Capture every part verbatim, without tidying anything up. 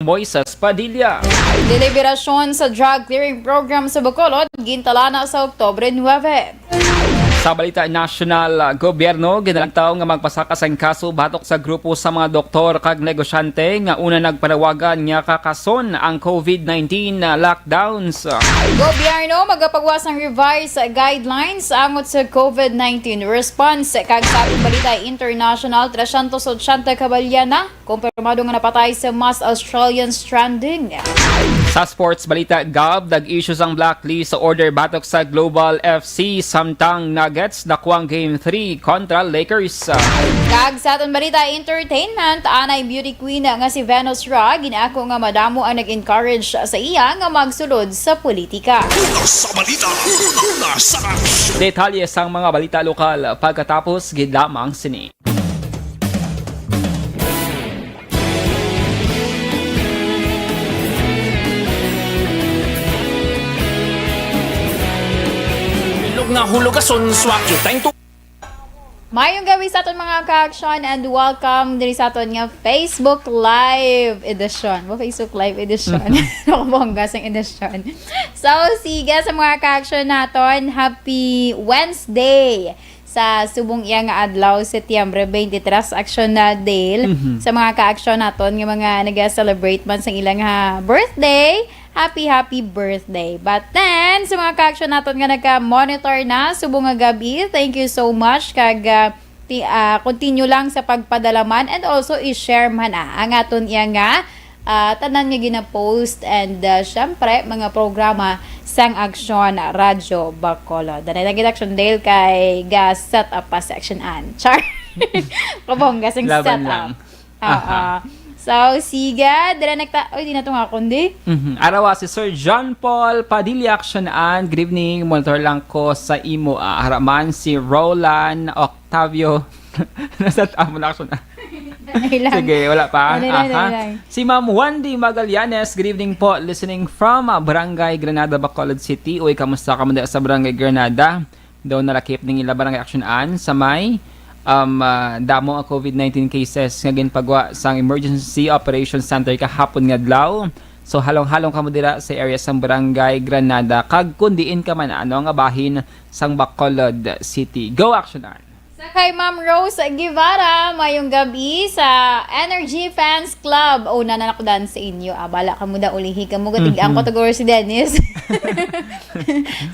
Moises Padilla. Deliberasyon sa drug clearing program sa Bacolod, gintalana sa Oktubre nuebe. Sa balita nasyonal, ah, gobyerno ginalantaw nga magpasaka sang kaso batok sa grupo sa mga doktor kag negosyante nga una nagpanawagan nga kakason ang covid nineteen na lockdowns. Gobyerno magapagawa sang revised guidelines angot sa covid nineteen response. Kag sa aton balita international, trescientos ochenta kabalyana kumpirmado nga napatay sa mass Australian stranding. Sa sports balita, Gab, nag-issue sang blacklist order batok sa Global F C, samtang Nuggets dakuang Game three kontra Lakers. Kag sa aton balita entertainment, anay beauty queen nga si Venus Ra ginaako nga madamo ang nag-encourage sa iya nga magsulod sa politika. Sa balita, una sa aksyon. Detalye sang mga balita lokal pagkatapos gid lamang sini. Bilog nga hulugason, swak, you thank to. Mayong gabi sa aton mga ka-action and welcome diri sa aton nga Facebook Live edition. Mo Facebook Live edition. Mhm. Nakabongga sang edition. So, sige sa mga ka-action naton, happy Wednesday. Sa subong iya nga adlaw, Setyembre twenty-three, sa Action na Dale, Mhm. sa mga ka-action naton nga mga naga-celebrate man sang ilang ha birthday, happy, happy birthday. But then, sa mga ka-action naton nga nagka-monitor na subong nga gabi, thank you so much. Kag, ah, ti-, ah, continue lang sa pagpadala man and also i-share man, ah, ang aton iya nga, ah, tanan nga gina-post and, ah, syempre, mga programa sang Aksyon Radyo Bacolod. Danay lagi Action Dale kay ga-set up pa sa Action An. Char. Kabongga sing Laban set lang. Up. Oo. Aha. So, sige, dira nagta-, oy, di na to nga kundi. Mhm. Arawa si Sir John Paul Padilla, Action An. Good evening, monitor lang ko sa imo. Ah, haraman si Roland Octavio. Nasa tamo na Action An. Dali lang. Sige, wala pa. Dali lang, Aha. dali lang. Si Ma'am Wendy Magallanes, good evening po. Listening from, ah, Barangay Granada, Bacolod City. Uy, kamusta ka man sa Barangay Granada? Daw nalakip ning ila barangay Action An sa may, um, ah, damo ang covid nineteen cases nga ginpagwa sang Emergency Operations Center kahapon nga adlaw. So, halong-halong kamo dira sa area sang Barangay Granada, kag kun diin ka man ano nga bahin sang Bacolod City. Go, Action An! Sa kay Ma'am Rose Guevara, mayong gabi sa Energy Fans Club. Una na nakdan sa inyo. Ah, bala kamo da, ulihi kamo. Gatigaan ko Mhm. taguro si Dennis.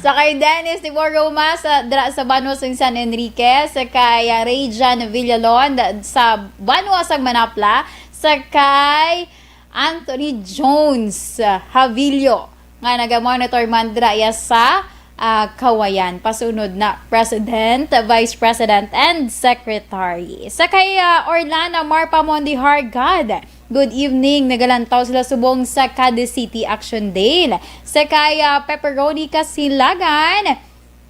Sa kay Dennis Tibor Roma sa, dra sa Banwa sang San Enrique. Sa kay, ah, Rayjan Villalon da, sa Banwa sang Manapla. Sa kay Anthony Jones, ah, Javillo, nga naga-monitor man dira iya sa, ah, Kawayan. Pasunod na President, Vice President, and Secretary. Sa kay, ah, Orlana Marpa Mondihar, God, good evening. Nagalantaw sila subong sa Cadiz City, Action Dale. Sa kay, ah, Pepperoni Kasilagan,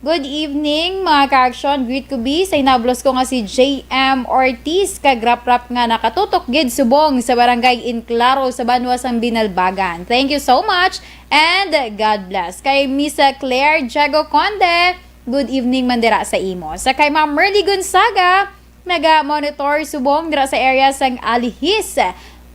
good evening, mga ka-action. Greet ko bi sa hinablos ko nga si J M Ortiz, kag raprap nga nakatutok gid subong sa Barangay Enclaro sa Banwa sang Binalbagan. Thank you so much and God bless. Kay Miss Claire Diego Conde, good evening man dira sa imo. Sa kay Ma'am Merly Gonzaga, naga-monitor subong dira sa area sang Alihis.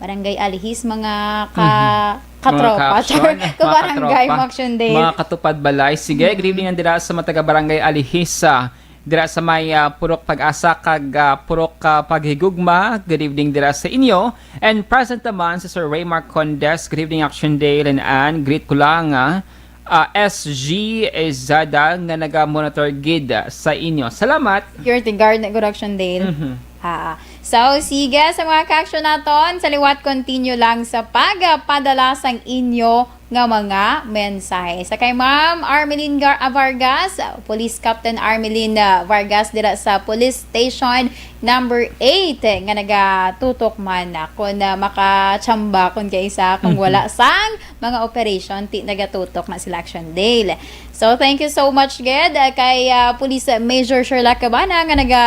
Barangay Alihis, mga ka-, Mhm. Mga katropa. ka-action, Char. Ka mga barangay, katropa. Maksyon Dale. Mga katupad balay. Sige, good Mhm. evening dira sa mga taga Barangay Alihis, ah, dira sa may, ah, Purok Pag-asa kag, ah, Purok, ah, Paghigugma. Good evening dira sa inyo. And present naman si Sir Raymar Condes. Good evening, Action Dale and Ann. Greet ko lang, ah, ah, S G Izada nga naga-monitor gid sa inyo. Salamat. Security guard na guro, Action Dale. Mhm. Ah, so, sige, sa mga ka-action naton, sa liwat, continue lang sa pagpadala sang inyo nga mga mensahe. Sa kay Ma'am Armelin Gar-, ah, Vargas, Police Captain Armelin, ah, Vargas, dira sa Police Station Number Eight, eh, nga nagatutok man, ah, kung, ah, makachamba, kung kaisa, kung Mhm. wala sang mga operation, ti nagatutok na sila Action Dale. So, thank you so much, gid, ah, kay, ah, Police Major Sherlock Cabana nga naga,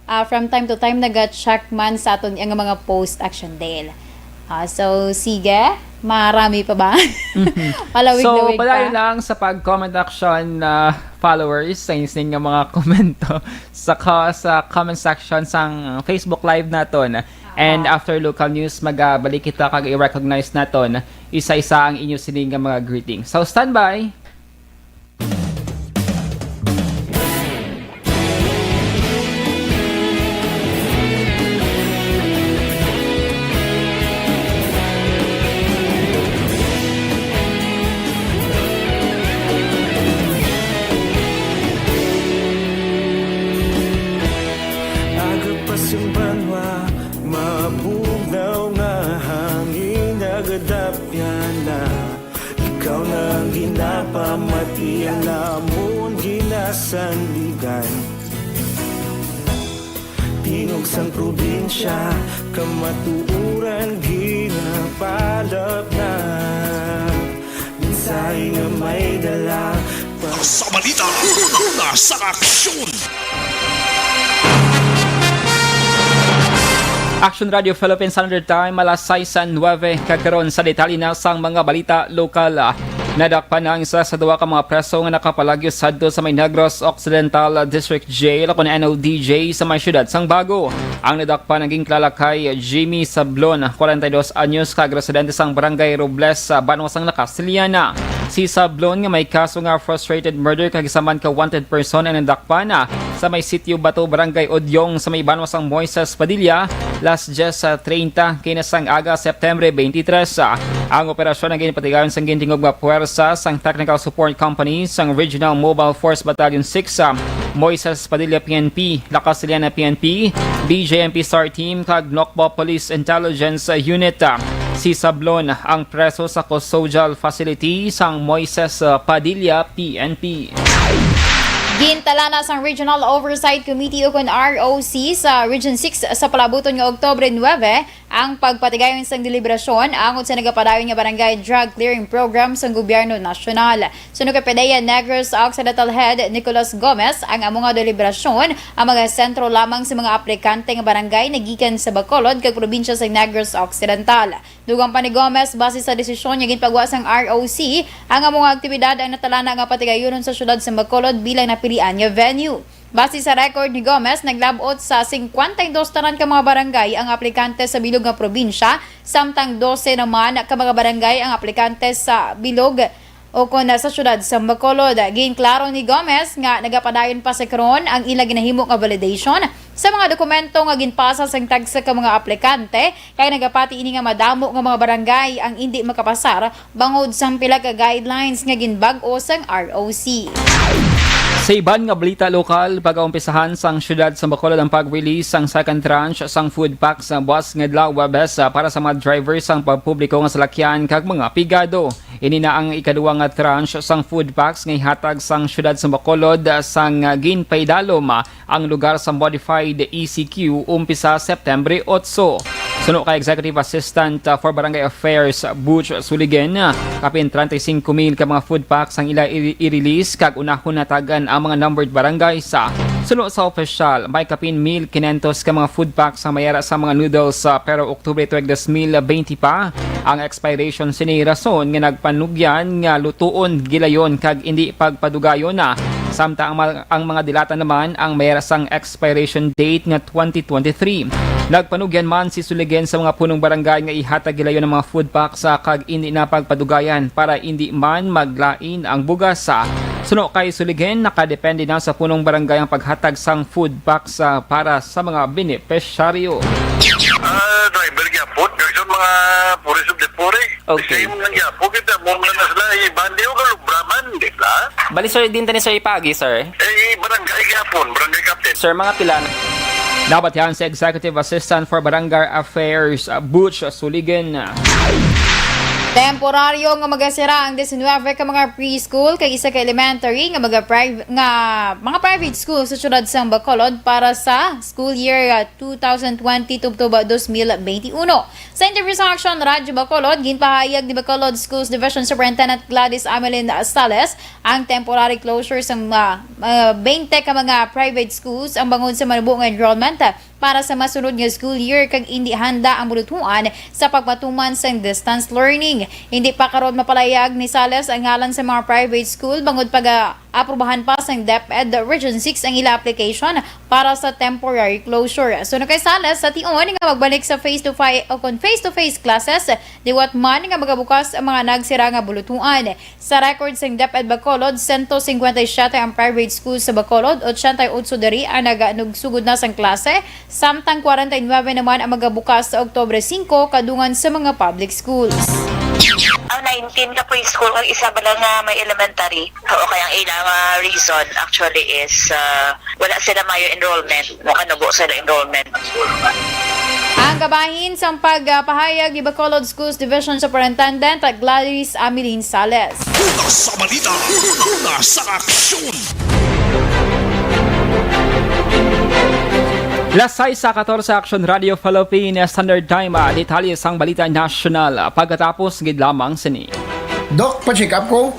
ah, from time to time naga-check man sa aton nga mga post, Action Dale. Ah, so, sige, marami pa ba? Mhm. Palawig-lawig So, padayon pa. lang sa pag-comment action, ah, followers, sa insing nga mga komento sa ka-, sa comment section sang Facebook Live naton. And after local news, magabalik kita kag i-recognize naton isa-isa ang inyo sini nga mga greeting. So, standby! Aga pa sing banwa, mabugnaw nga hangin nagadapyan na. Ikaw na ang ginapamati, ang amon ginasandigan. Tingog sang probinsya, kamatuoran ginapalap na. Mensahe nga may dala pa. Sa balita, una, una sa aksyon. Action Radio Philippines Standard Time, alas sais nuebe, kag karon sa detalye na sang mga balita lokal. Nadakpan na ang isa sa duha ka mga preso nga nakapalagyo sadto sa may Negros Occidental District Jail, kon N O D J, sa may siyudad sang Bago. Ang nadakpan ang ginkilala kay Jimmy Sablon, kwarenta y dos anyos, kag residente sang Barangay Robles, sa Banwa sang La Castellana. Si Sablon, nga may kaso nga frustrated murder kag isa man ka wanted person, ang nadakpan, ah, sa may Sitio Bato, Barangay Odyong, sa may banwa sang Moises Padilla, las dyes treinta kina sang aga, September twenty-three. Ah, ang operasyon ang ginpatigayon sang gintingog nga puwersa sang Technical Support Company sang Regional Mobile Force Battalion six, ah, Moises Padilla P N P, La Castellana P N P, B J M P STAR Team, kag Nocbo Police Intelligence Unit. Si Sablon ang preso sa custodial facility sang Moises, uh, Padilla P N P. Gintala na sang Regional Oversight Committee, ukon R O C, sa Region six sa palabuton nga Oktubre nuebe ang pagpatigayon sang deliberasyon angot sa nagapadayon nga Barangay Drug Clearing Program sang Gobyerno Nasyonal. Suno kay PDEA Negros Occidental Head Nicolas Gomez, ang amo nga deliberasyon ang mga sentro lamang sa mga aplikante nga barangay nagikan sa Bacolod kag probinsya sa Negros Occidental. Dugang pa ni Gomez, base sa desisyon nga ginpagwa sang R O C, ang amo nga aktibidad ang natalana nga patigayunon sa siyudad sa Bacolod bilang napilian nga venue. Base sa record ni Gomez, naglab-ot sa singkwenta y dos tanan ka mga barangay ang aplikante sa bilog nga probinsya, samtang dose naman ka mga barangay ang aplikante sa bilog o kon sa siyudad sa Bacolod. Ginklaro ni Gomez nga nagapadayon pa sa karon ang ila ginahimo nga validation sa mga dokumento nga ginpasa sang tagsa ka mga aplikante, kay nagapati ini nga madamo nga mga barangay ang indi makapasar bangod sang pila ka guidelines nga ginbag-o sang R O C. Sa iban nga balita lokal, pagaumpisahan sang siyudad sa Bacolod ang pag-release sang second tranche sang food packs sa buas nga adlaw, Huwebes, ah, para sa mga driver sang pampubliko nga salakyan kag mga pigado. Ini na ang ikaduwa nga tranche sang food packs nga ihatag sang siyudad sa Bacolod, ah, sang, ah, ginpaidalom, ah, ang lugar sa modified E C Q umpisa September otso. Suno kay Executive Assistant, ah, for Barangay Affairs, Butch Suligen, ah, kapin treinta y cinco mil ka mga food packs ang ila i-, i-release kag unahon hatagan ang mga numbered barangays. Ah, suno sa opisyal, may kapin mil kinentos ka mga food packs ang may ara sa mga noodles, ah, pero Oktubre tuig dos mil bente pa ang expiration sini, rason nga nagpanugyan nga lutuon gilayon kag indi pagpadugayon na. Samtang ang ma-, ang mga dilata naman ang may ara sang expiration date nga twenty twenty-three. Nagpanugyan man si Suligen sa mga punong barangay nga ihatag gilayon ang mga food packs, ah, kag indi na pagpadugayan para indi man maglain ang bugas. Ah, suno kay Suligen, nakadepende na sa punong barangay ang paghatag sang food packs, ah, para sa mga benepisyaryo. Ah, driver gyapon, kag sa mga purist of the poor, eh. Okay. Same lang gyapon kita, mo man na sila, eh, bandi o kalubraman, di ba? Bali, sir, din tani, sir, ipagi, sir? Eh, barangay gyapon, barangay captain. Sir, mga pila na? Nabatihan si Executive Assistant for Barangay Affairs, uh, Butch Suligen. Temporaryo nga magasira ang diecinuebe ka mga preschool kag isa ka elementary nga mga priv-, nga mga private school sa siyudad sang Bacolod para sa school year, uh, two thousand twenty tubtob dos mil bente uno. Sa interview sa Action Radyo Bacolod, ginpahayag ni Bacolod Schools Division Superintendent Gladys Amelin Sales ang temporary closure sang, ah, ah, bente ka mga private schools ang bangod sa manubo nga enrollment para sa masunod nga school year kag indi handa ang bulutuan sa pagpatuman sang distance learning. Hindi pa karon mapalayag ni Sales ang ngalan sa mga private school bangod paga-, Aprubahan pa sang DepEd Region six ang ila application para sa temporary closure. So, nakaisala sa tion nga magbalik sa face-to-face o kon face-to-face classes, liwat man nga magabukas ang mga nagsira nga bulutuan. Sa record sang DepEd Bacolod, sento singkwenta y siyete ang private schools sa Bacolod, ochenta y otso diri ang naganugsugod na sang klase, samtang kwarenta y nuebe naman ang magabukas sa Oktubre singko kadungan sa mga public schools. Ang nineteen ka preschool, ang isa ba lang nga may elementary? Oo, kaya ang ilang, ah, reason actually is, ah, wala sila mayo enrollment, makanubo sila enrollment. Ang kabahin sang pagpahayag ni Bacolod Schools Division Superintendent Gladys Amelin Sales. Una sa balita, una sa aksyon. Las sais sa katorse, Action Radio Philippine Standard Time, ah, detalye sang balita nasyonal, ah, pagkatapos gid lamang sini. Doc, pa-check up ko.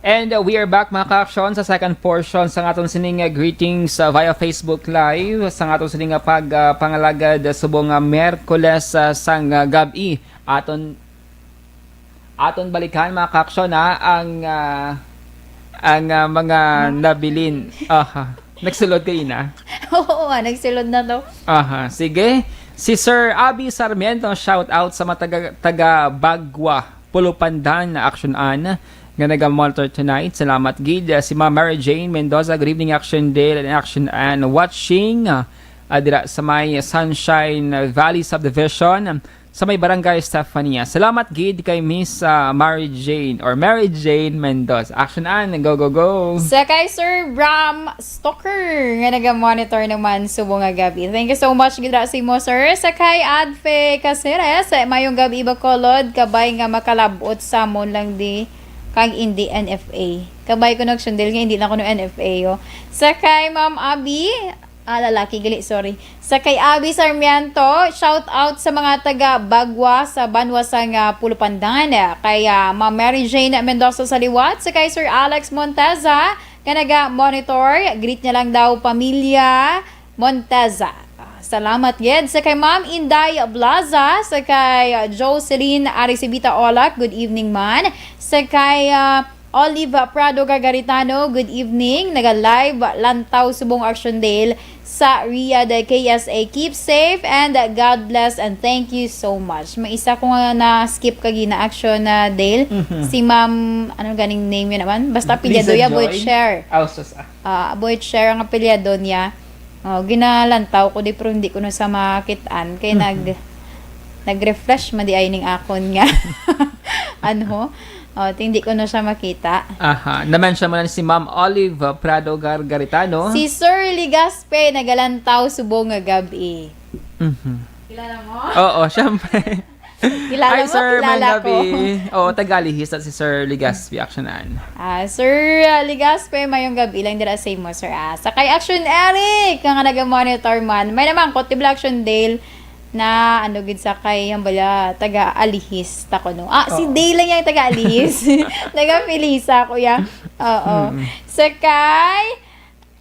And, uh, we are back, mga ka-aksyon, sa second portion sang aton sining, uh, greetings, uh, via Facebook Live, sang aton sining, uh, pag, uh, pangalagad, uh, subong nga Miyerkules, uh, sang, uh, gab-i. Aton, aton balikan, mga ka-aksyon, ha, ang, uh, ang, uh, mga nabilin. Aha. Nagsulod kayo na? Oo, ah, nagsulod na to. Aha, sige. Si Sir Abby Sarmiento, shout out sa mga taga, taga Bagwa, Pulupandan, Action Ann, nga naga-monitor tonight. Salamat gid. Ah, si Ma'am Mary Jane Mendoza, good evening, Action Dale and Action Ann. Watching, ah, ah, dira sa may Sunshine Valley Subdivision, sa may Barangay Estefania. Salamat gid kay Miss, ah, Mary Jane or Mary Jane Mendoza. Action Ann, go, go, go! Sa kay Sir Bram Stoker nga naga-monitor naman subong nga gab-i. Thank you so much gid ra sa imo, sir. Sa kay Adfe Caceres, eh, mayong gab-i, Bacolod, kabay nga makalab-ot sa amon lang di kag indi N F A. Kabay ko nagsundi nga indi na kuno N F A, oh. Sa kay Ma'am Abby, ah, lalaki gali, sorry. Sa kay Abby Sarmiento, shout out sa mga taga Bagwa sa banwa sang, ah, Pulupandan. Kay, ah, Ma'am Mary Jane Mendoza sa liwat, sa kay Sir Alex Monteza, nga naga-monitor, greet niya lang daw pamilya Monteza. Ah, salamat gid sa kay Ma'am Inday Blaza, sa kay, ah, Jocelyn Aricibita Olak, good evening man. Sa kay, ah, Olive Prado Gargaritano, good evening. Naga-live lantaw subong Action Dale sa Riyadh, K S A. Keep safe and God bless and thank you so much. May isa ko nga na-skip kagina, Action, ah, Dale. Mhm. Si Ma'am, ano ganing name yun naman? Basta apelyido Lisa ya, Joy? Boyd Share. Oh, sus, ah. Ah, Boyd Share ang apelyido niya. Oh, ginalantaw ko di, pero hindi ko na sa makit-an. Kay Mhm. nag-, nag-refresh man di ay ning akon nga. Ano? Oh, hindi ko na siya makita. Aha. Na-mention mo na si Ma'am Olive, uh, Prado Gargaritano. Si Sir Legaspi, nagalantaw subong nga gab-i. Mhm. Kilala mo? Oo, syempre. Kilala Hi, mo? Sir, Kilala mayong ko. Gabi. Oo, taga Alihis at si Sir Legaspi, Action Ann. Ah, Sir, ah, Legaspi, mayong gab-i lang dira sa imo, sir. Ah, sa kay Action Eric, nga naga-monitor man. May naman ko, Tibla Action Dale, na ano gid sa kay hambala, taga Alihis ta kuno. Ah, si Oo. Dale lang yung taga Alihis. Taga Felisa, kuya. Oo. Mm. Sa kay,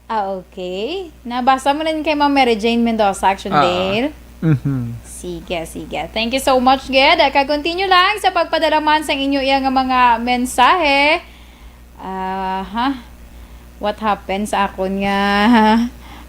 ah, okay. Nabasa mo na yun kay Ma'am Mary Jane Mendoza, Action Oo. Dale. Mhm. Sige, sige. Thank you so much, gid. Ka-continue lang sa pagpadala man sa inyo iya nga mga mensahe. Ah, ha? What happened sa akon nga,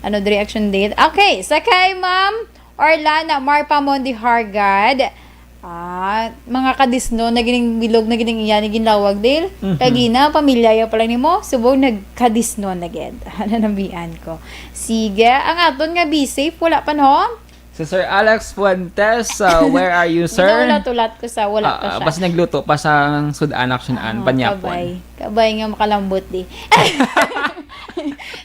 ano, reaction date? Okay, sa kay Ma'am Orlana Marpa Mondi Hargad. Ah, mga kadisno na gining bilog na gining iya ni ginlawag, Dale. Mhm. Kagina, pamilya ya pala nimo, subong nagkadisno na gid. Ano nabian ko? Sige, ang aton nga be safe, wala pa, no? Si Sir Alex Fuentes, uh, where are you, sir? Ginahulat-hulat ko sa wala pa Ah, siya. Basta nagluto pa sa sud-an, Action Ann, Ah, panyapon. Kabay. Kabay nga makalambot di.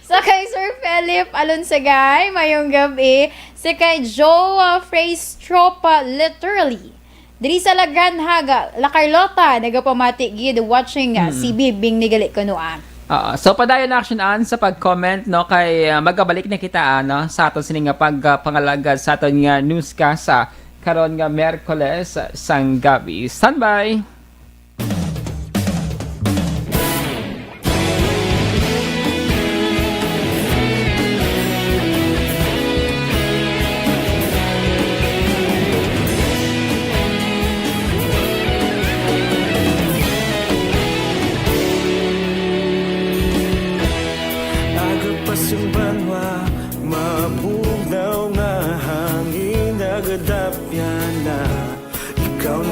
Sa kay Sir Philip Alonsagay, mayong gabi. Si kay Joe, uh, Phrase Tropa, literally. Diri sa La Granja, La Carlota, nagapamati gid, watching, uh, Mm. si Bibing ni gali kuno, ah. Oo. So, padayon na, Action Ann, sa pag-comment, no, kay, ah, magabalik na kita, ah, no, sa aton sini nga pag, ah, pangalagad sa aton nga newscast, ah, karon nga Miyerkules, ah, sang gabi. Standby!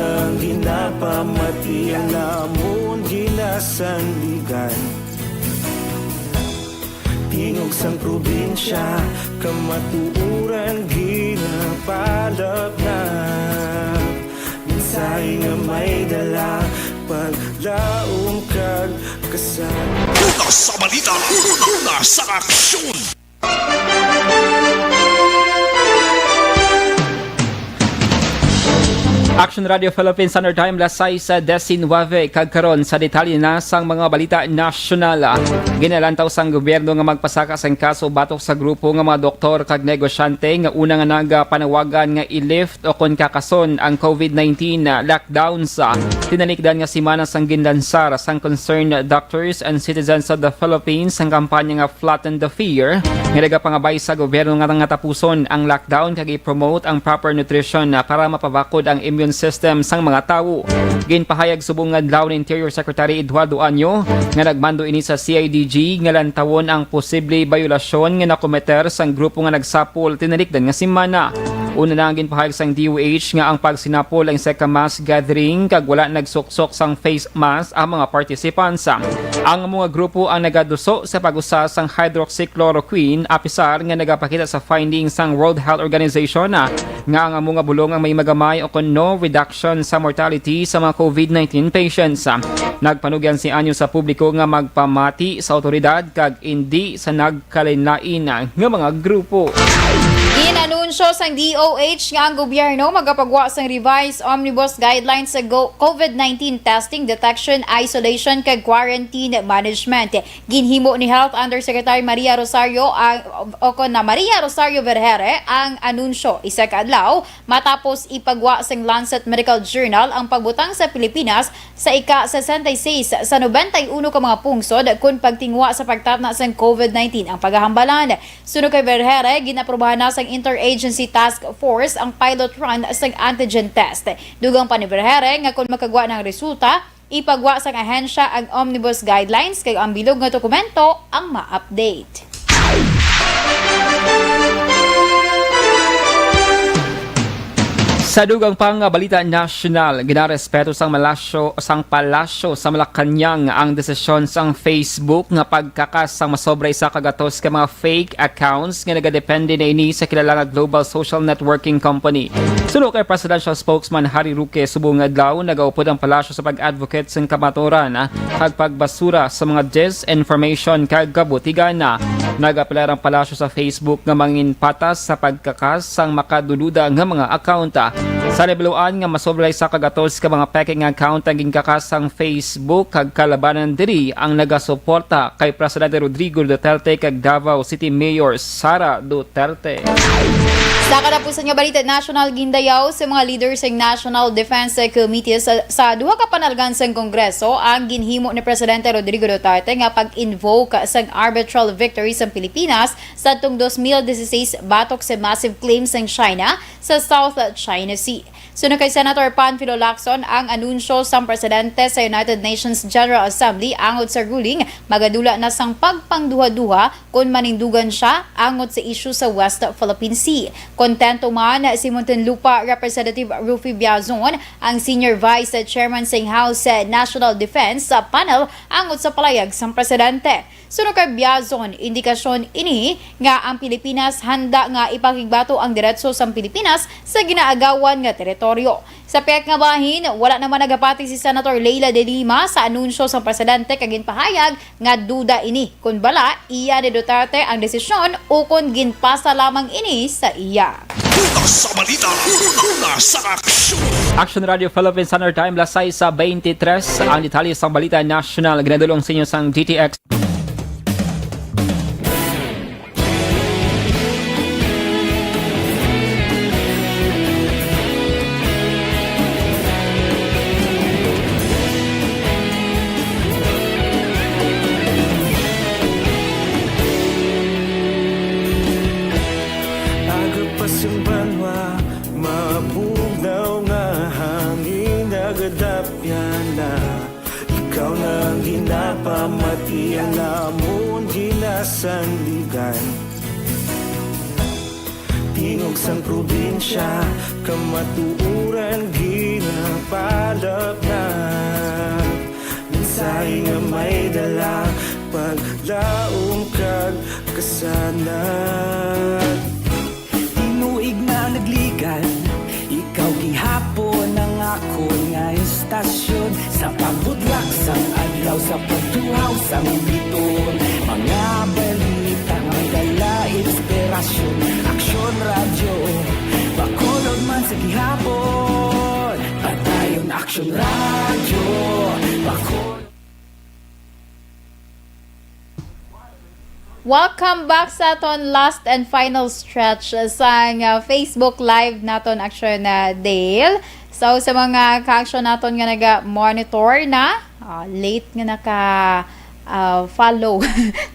Ang ginapamati ang amon ginasandigan. Tingog sang probinsya, kamatuoran ginapalapnap. Mensahe nga may dala, paglaom kag kasal. Una sa balita, una sa aksyon. Action Radio Philippines, Standard Time, las sais diecinueve, kag karon sa detalye na sang mga balita nasyonal. Ginalantaw sang gobyerno nga magpasaka sang kaso batok sa grupo nga mga doktor kag negosyante nga una nga nagapanawagan nga i-lift o kon kakason ang COVID nineteen lockdowns. Tinalikdan nga semana sang ginlansar sang Concerned Doctors and Citizens of the Philippines ang kampanya nga Flatten the Fear, nga nagapangabay sa gobyerno nga, nga tapuson ang lockdown kag i-promote ang proper nutrition, ah, para mapabakod ang immune system sang mga tawo. Ginpahayag subong nga adlaw ni Interior Secretary Eduardo Año nga nagmando ini sa C I D G nga lantawon ang posible bayolasyon nga nakometer sang grupo nga nagsapol tinalikdan nga semana. Una na ang ginpahayag sang D O H nga ang pagsinapol ang isa ka mass gathering kag wala nagsuksok sang face mask ang mga participants. Ang amo nga grupo ang nagaduso sa pag-usa sang hydroxychloroquine, apisar nga nagapakita sa findings sang World Health Organization, ah, nga ang amo nga bulong ang may magamay o kon no reduction sa mortality sa mga COVID nineteen patients. Nagpanugyan si Año sa publiko nga magpamati sa awtoridad kag indi sa nagkalainlain nga mga grupo. Ginanunsyo sang D O H nga ang gobyerno magapagwa sang revised omnibus guidelines sa go-, COVID nineteen testing, detection, isolation, kag quarantine management. Ginhimo ni Health Undersecretary Maria Rosario ang, o kon na Maria Rosario Vergeire ang anunsyo isa ka adlaw matapos ipagwa sang Lancet Medical Journal ang pagbutang sa Pilipinas sa ika-sesenta y seis sa nobenta y uno ka mga pungsod kon pagtinguha sa pagtatna sang COVID nineteen ang pagahambalan. Suno kay Vergeire, ginaprobahan na sang Interagency Task Force ang pilot run sang antigen test. Dugang pa ni Vergeire nga kon makagwa na ang resulta, ipagwa sang ahensya ang omnibus guidelines kag ang bilog nga dokumento ang ma-update. Sa dugang pa nga balita nasyonal, ginarespeto sang Malasyo, sang Palasyo sa Malacañang ang desisyon sang Facebook nga pagkakas sang masobra isa ka gatos ka mga fake accounts nga nagadepende na ini sa kilala nga global social networking company. Suno kay Presidential Spokesman Harry Roque, subong nga adlaw nagaupod ang palasyo sa pag-advocate sang kamatuoran, ah, kag pagbasura sa mga disinformation kag kabutigan. Nagapelar ang palasyo sa Facebook nga mangin patas sa pagkakas sang makaduluda nga mga account. Sa nahibaluan nga masobra isa ka gatos ka mga peke nga account ang ginkakas sang Facebook, kag kalabanan diri ang nagasuporta kay Presidente Rodrigo Duterte kag Davao City Mayor Sara Duterte. Sa katapusan nga balita nasyonal, gindayaw sa mga leader sa National Defense Committee sa, sa duha ka panalgan sang Kongreso ang ginhimo ni Presidente Rodrigo Duterte nga pag-invoke sang arbitral victory sang Pilipinas sadtong dos mil dieciséis batok sa massive claim sang China sa South China Sea. Suno kay Senator Panfilo Lacson, ang anunsyo sang presidente sa United Nations General Assembly angot sa ruling magadula na sang pagpangduhaduha kon manindugan sia angot sa isyu sa West Philippine Sea. Kontento man si Muntinlupa Representative Rufy Biazon, ang Senior Vice Chairman sang House National Defense Panel, angot sa palayag sang presidente. Suno kay Biazon, indikasyon ini nga ang Pilipinas handa nga ipakigbato ang diretso sang Pilipinas sa ginaagawan nga teritoryo. Sa pihak nga bahin, wala naman nagapati si Senator Leila de Lima sa anunsyo sang presidente kag ginpahayag nga duda ini kon bala iya ni Duterte ang desisyon ukon ginpasa lamang ini sa iya. Una sa balita, una sa aksyon. Action Radio Philippines Standard Time, las sais sa twenty-tres. Ang detalye sang balita nasyonal, ginadulong sa inyo sang D T X. Aga pa sing banwa, mabugnaw nga hangin, nagadapyan na. Ikaw na ang ginapamati, ang amon ginasandigan. Tingog sang probinsya, kamatuoran ginapalapnap. Mensahe nga may dala, paglaom kag kasanag. Tinuig na nagligan, ikaw gihapon ang akon nga istasyon. Sa pagbutlak sang adlaw, sa pagtuhaw sang biton, mga balita nga may dala inspirasyon. Aksyon Radyo, Bacolod man sa gihapon. Padayon Aksyon Radyo, Bacolod. Welcome back sa aton last and final stretch sang, ah, Facebook Live naton, Action, ah, Dale. So, sa mga ka-action naton nga naga-monitor na, ah, late nga naka, ah, follow,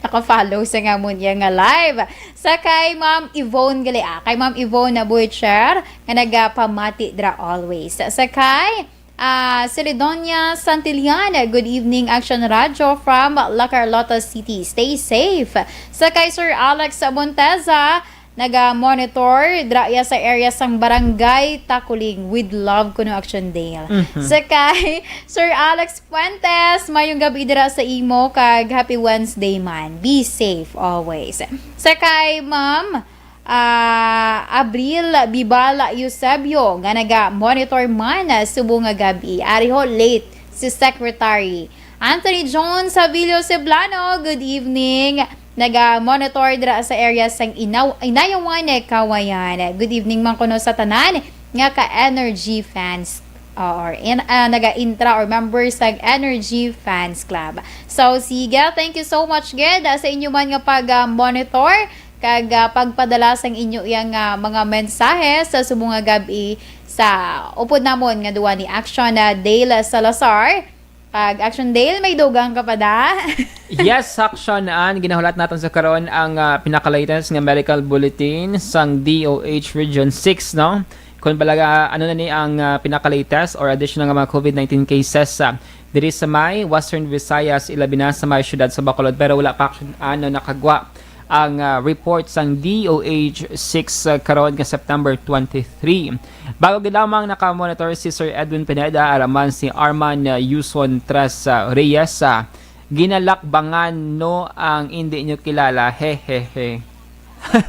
naka-follow sa nga munya nga live. Sa kay Ma'am Yvonne gali, ah, kay Ma'am Yvonne Butcher nga nagapamati dra always. Sa kay, ah, Celidonia Santillan, good evening, Action Radio from La Carlota City. Stay safe. Sa kay Sir Alex Monteza, naga-monitor dra iya sa area sang Barangay Takuling. With love kuno, Action Dale. Mhm. Sa kay Sir Alex Fuentes, mayong gabi dira sa imo kag happy Wednesday man. Be safe always. Sa kay Ma'am, ah, Abril Bibal Eusebio nga naga-monitor man, ah, subong nga gabi. Ari ho, late si Secretary Anthony John Savillo Ceblano. Good evening. Naga-monitor dira sa area sang Inaw Inayawan, eh, Kawayan. Good evening man kuno sa tanan nga ka-Energy fans, uh, or in, ah, naga-intra or members sang Energy Fans Club. So, sige, thank you so much gid, ah, sa inyo man nga pag-monitor kag, ah, pagpadala sang inyo yang, ah, mga mensahe sa subong nga gab-i sa upod namon nga duwa ni Action, ah, Dale Salazar. Kag Action Dale, may dugang ka pa da? Yes, Action Ann, ginahulat naton sa karon ang, ah, pinaka-latest nga medical bulletin sang D O H Region six, no? Kung balaga, ano na ni ang, ah, pinaka-latest or additional nga mga COVID nineteen cases, ah, diri sa may Western Visayas, ilabi na sa may siyudad sa Bacolod, pero wala pa, Action Ann, no, nakagwa ang, ah, report sang D O H six, ah, karon nga September twenty-three. Bago gid lamang naka-monitor si Sir Edwin Pineda, ara man si Arman, ah, Yuson Tres, ah, Reyes, ah, ginalakbangan, no, ang indi nyo kilala. Hehehe.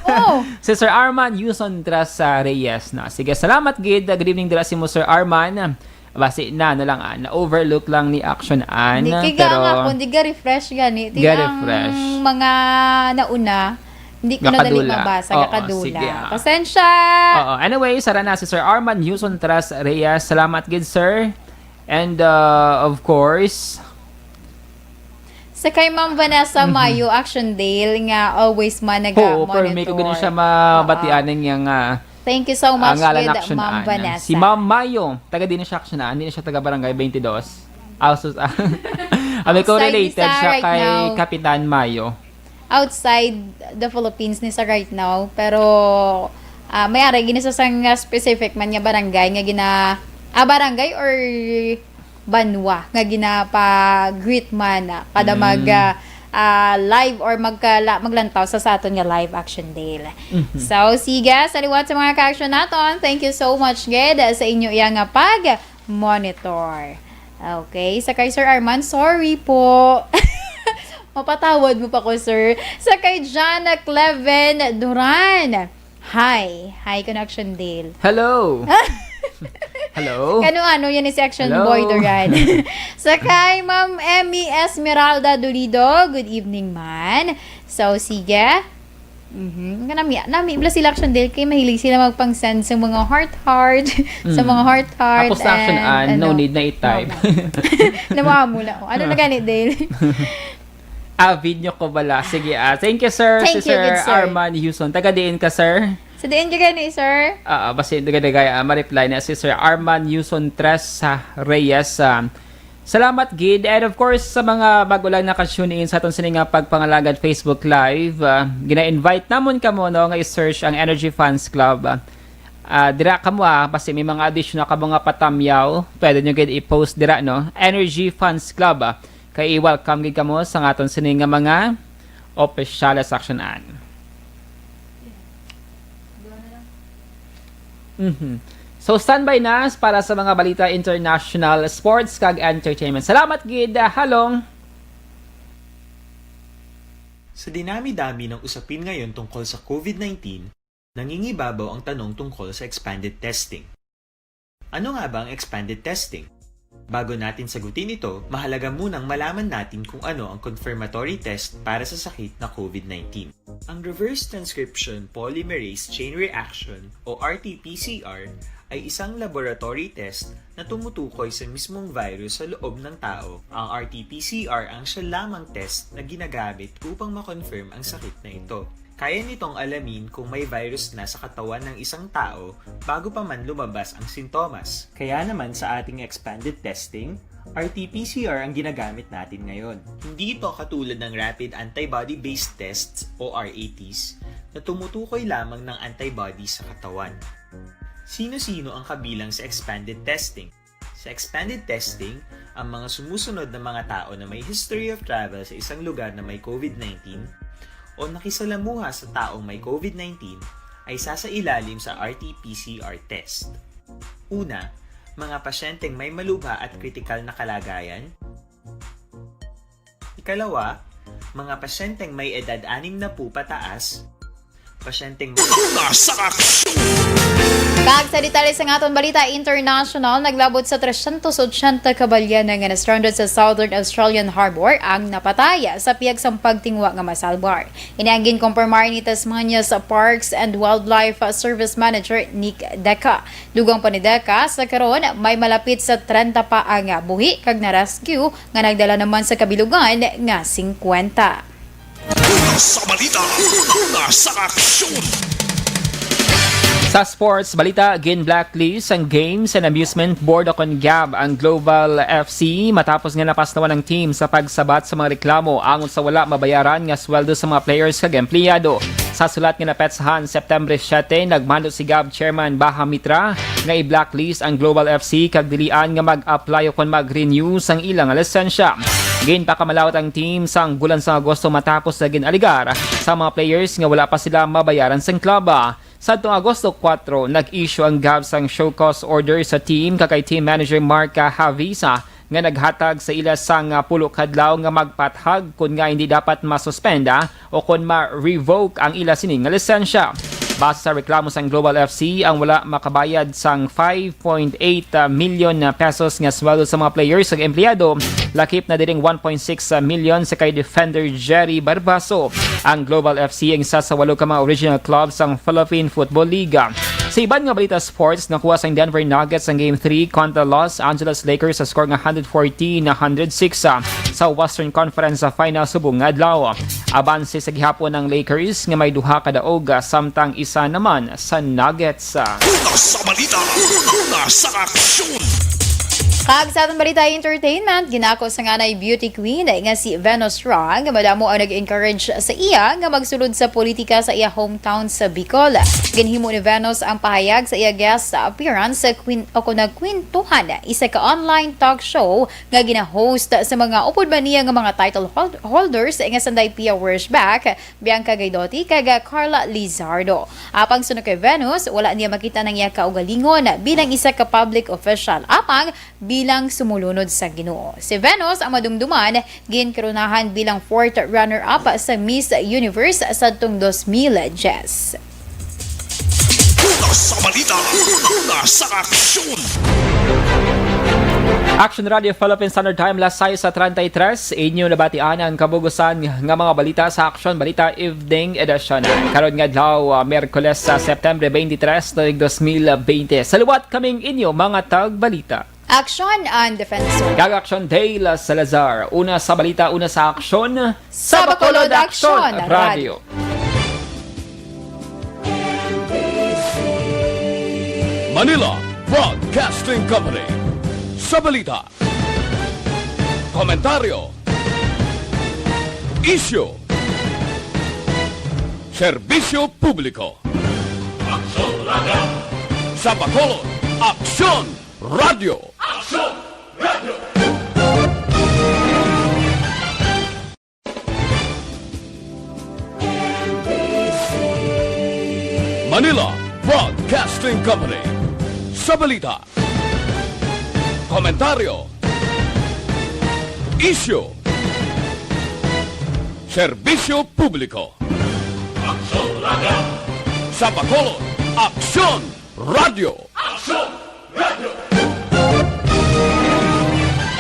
Oh. Si Sir Arman Yuson Tres, ah, Reyes, no? Sige, salamat gid. Good evening dira sa imo, Sir Arman. Basi na, ano lang, ah, na-overlook lang ni Action Ann, Di kay pero nga ako, di ga-refresh gani. Di Ga-refresh. Ang mga nauna, hindi ko na dali Gakadula. Mabasa, Oo, gakadula. Sige, ah. Pasensya! Oo. Anyway, sara na si Sir Arman Yuson Tres Reyes. Salamat gid, sir. And, uh, of course, Sa kay Ma'am Vanessa Mhm. Mayo, Action Dale, nga always man oo, pero naga-monitor. may ko gani siya mabatianan niya nga Thank you so ang much, ngalan gid, Action Ma'am Ann. Vanessa. Si Ma'am Mayo, taga din siya Action Ann, hindi siya taga Barangay twenty-two. Ah, sus-, ah. Abi ko Outside related ni sa siya right kay now. Kapitan Mayo. Outside the Philippines ni sa right now, pero, ah, may ari gini sa sang, ah, specific man nga barangay nga gina ah, barangay or banwa nga ginapa-greet man, ah, kada Mm. mag ah, ah, live or magkala, maglantaw sa, sa aton nga live, Action Dale. Mhm. So, sige, sa liwat sa mga ka-action naton, thank you so much gid sa inyo iya nga pag-monitor. Okay, sa kay Sir Arman, sorry po. Mapatawad mo pa ko, sir. Sa kay Jana Cleven Duran. Hi. Hi, Connection Dale. Hello. Hello. Kano-ano yan si Action Hello. Boy Duran. Sa kay Ma'am Emmy Esmeralda Dolido, good evening man. So, sige. Mhm. Nga nami, nami bala sila Action Dale kay mahilig sila magpang-send sa mga heart-heart, sa Mm. mga heart-heart. Tapos na Action and, Ann, no ano, need na i-type. Namamo na. Ano na gani, Dale? Ah, video ko bala. Sige, ah. Thank you, sir. Thank Si you, Sir good sir. Arman Yuson. Taga diin ka, sir? Sa diin ka gani, sir? Ah, basi dagay-dagay, ah, ma-reply na si Sir Arman Yuson Tres, ah, Reyes. Ah, salamat gid. And of course, sa mga bago lang naka-tune in sa aton sini nga pagpangalagad Facebook Live, ah, gina-invite namon kamo, no, nga i-search ang Energy Fans Club. Ah, ah, dira kamo, ah, basi may mga additional kamo nga patamyaw, pwede nyo gid i-post dira, no? Energy Fans Club, ah. Kay i-welcome gid kamo sa aton sini nga mga opisyales, Action Ann. Mhm. So, standby na para sa mga balita international, sports, kag entertainment. Salamat gid, ah, Halong. Sa dinami-dami ng usapin ngayon tungkol sa COVID nineteen, nangingibabaw ang tanong tungkol sa expanded testing. Ano nga ba ang expanded testing? Bago natin sagutin ito, mahalaga munang malaman natin kung ano ang confirmatory test para sa sakit na COVID nineteen. Ang reverse transcription polymerase chain reaction o R T P C R ay isang laboratory test na tumutukoy sa mismong virus sa loob ng tao. Ang R T P C R ang siya lamang test na ginagamit upang ma-confirm ang sakit na ito. Kaya nitong alamin kung may virus na sa katawan ng isang tao bago pa man lumabas ang sintomas. Kaya naman sa ating expanded testing, R T P C R ang ginagamit natin ngayon. Hindi ito katulad ng rapid antibody-based tests o R A Ts na tumutukoy lamang ng antibody sa katawan. Sino-sino ang kabilang sa expanded testing? Sa expanded testing, ang mga sumusunod na mga tao na may history of travel sa isang lugar na may COVID nineteen o nakisalamuha sa taong may COVID nineteen ay sasailalim sa R T P C R test. Una, mga pasyenteng may malubha at kritikal na kalagayan. Ikalawa, mga pasyenteng may edad anim na po pataas, pasyenteng Una sa aksyon! Kag sa detalye sa aton balita international, naglabot sa trescientos ochenta ka Balyana nga na-stranded sa Southern Australian Harbour ang napatay sa piyagsampag tingwa nga masalbar. Ini ang ginkumpirmar ni Tasmania's Parks and Wildlife Service Manager Nick Deca. Dugang pa ni Deca, sa karon may malapit sa trenta pa ang buhi kag na-rescue nga nagdala naman sa kabilugan nga singkwenta. Una sa balita, una sa aksyon. Sa sports balita, gin-blacklist ang Games and Amusement Board o kon GAB ang Global F C matapos nga napasnawan ang team sa pagsabat sa mga reklamo angon sa wala mabayaran nga sweldo sa mga players kag empleyado. Sa sulat nga napetsahan September siete, nagmando si GAB Chairman Baha Mitra nga i-blacklist ang Global F C kag dilian nga mag-apply o kon mag-renew sang ilang lisensya. Ginpakamalawat ang team sang bulan sang Agosto matapos na gin-alegar sa mga players nga wala pa sila mabayaran sang club. Sadtong Agosto kuwatro, nag-issue ang GAB sang show cause order sa team kag kay team manager Mark Havisa nga naghatag sa ila sang, ah, pulo ka adlaw nga magpathag kon nga hindi dapat masuspenda o kon ma-revoke ang ila sini nga lisensya. Base sa reklamo sang Global F C, ang wala makabayad sang five point eight million pesos nga sweldo sa mga players ug empleyado, lakip na diri ang one point six million sa kay defender Jerry Barbaso. Ang Global F C ang isa sa walo ka mga original club sang Philippine Football League. Sa iban nga balita sports, nakuha sang Denver Nuggets ang Game three kontra Los Angeles Lakers sa score nga hundred fourteen na hundred six, ah, sa Western Conference Final subong nga adlaw. Abanse sa gihapon ang Lakers nga may duha ka daog, ah, samtang isa naman sa Nuggets. Una sa balita, una sa aksyon. Kag sa aton balita entertainment, ginako sa nganay beauty queen nga si Venus Ra nga madamo ang nag-encourage sa iya nga magsulod sa politika sa iya hometown sa Bicol. Ginhimo ni Venus ang pahayag sa iya guest appearance sa Queen o kon Kwentuhan, isa ka online talk show nga gina-host sa mga upod man niya nga mga title hol-, holders nga sanday Pia Wershback, Bianca Gaidotti, kag Carla Lizardo. Apang suno kay Venus, wala niya makita ang iya kaugalingon bilang isa ka public official, apang bilang sumulunod sa Ginoo. Si Venus ang madumduman, ginkoronahan bilang fourth runner-up sa Miss Universe sadtong dos mil diyes. Una sa balita, una sa aksyon. Action Radio Philippine Standard Time, las sais sa treinta y tres. Inyo nabatian ang kabug-usan nga mga balita sa Action Balita Evening Edition. Karon nga adlaw, ah, Miyerkules sa September twenty-three, tuig dos mil bente. Sa liwat kaming inyo mga tagbalita. Action and Defense. Kag Action Dale Salazar. Una sa balita, una sa aksyon. Sa Bacolod Action Radio. Manila Broadcasting Company. Sa balita, komentaryo, isyu, serbisyo publiko. Aksyon Radio. Sa Bacolod, Aksyon Radio. Aksyon Radio. Manila Broadcasting Company. Sa balita, komentaryo, isyu, serbisyo publiko. Aksyon Radio! Sa Bacolod, Aksyon Radio! Aksyon Radio!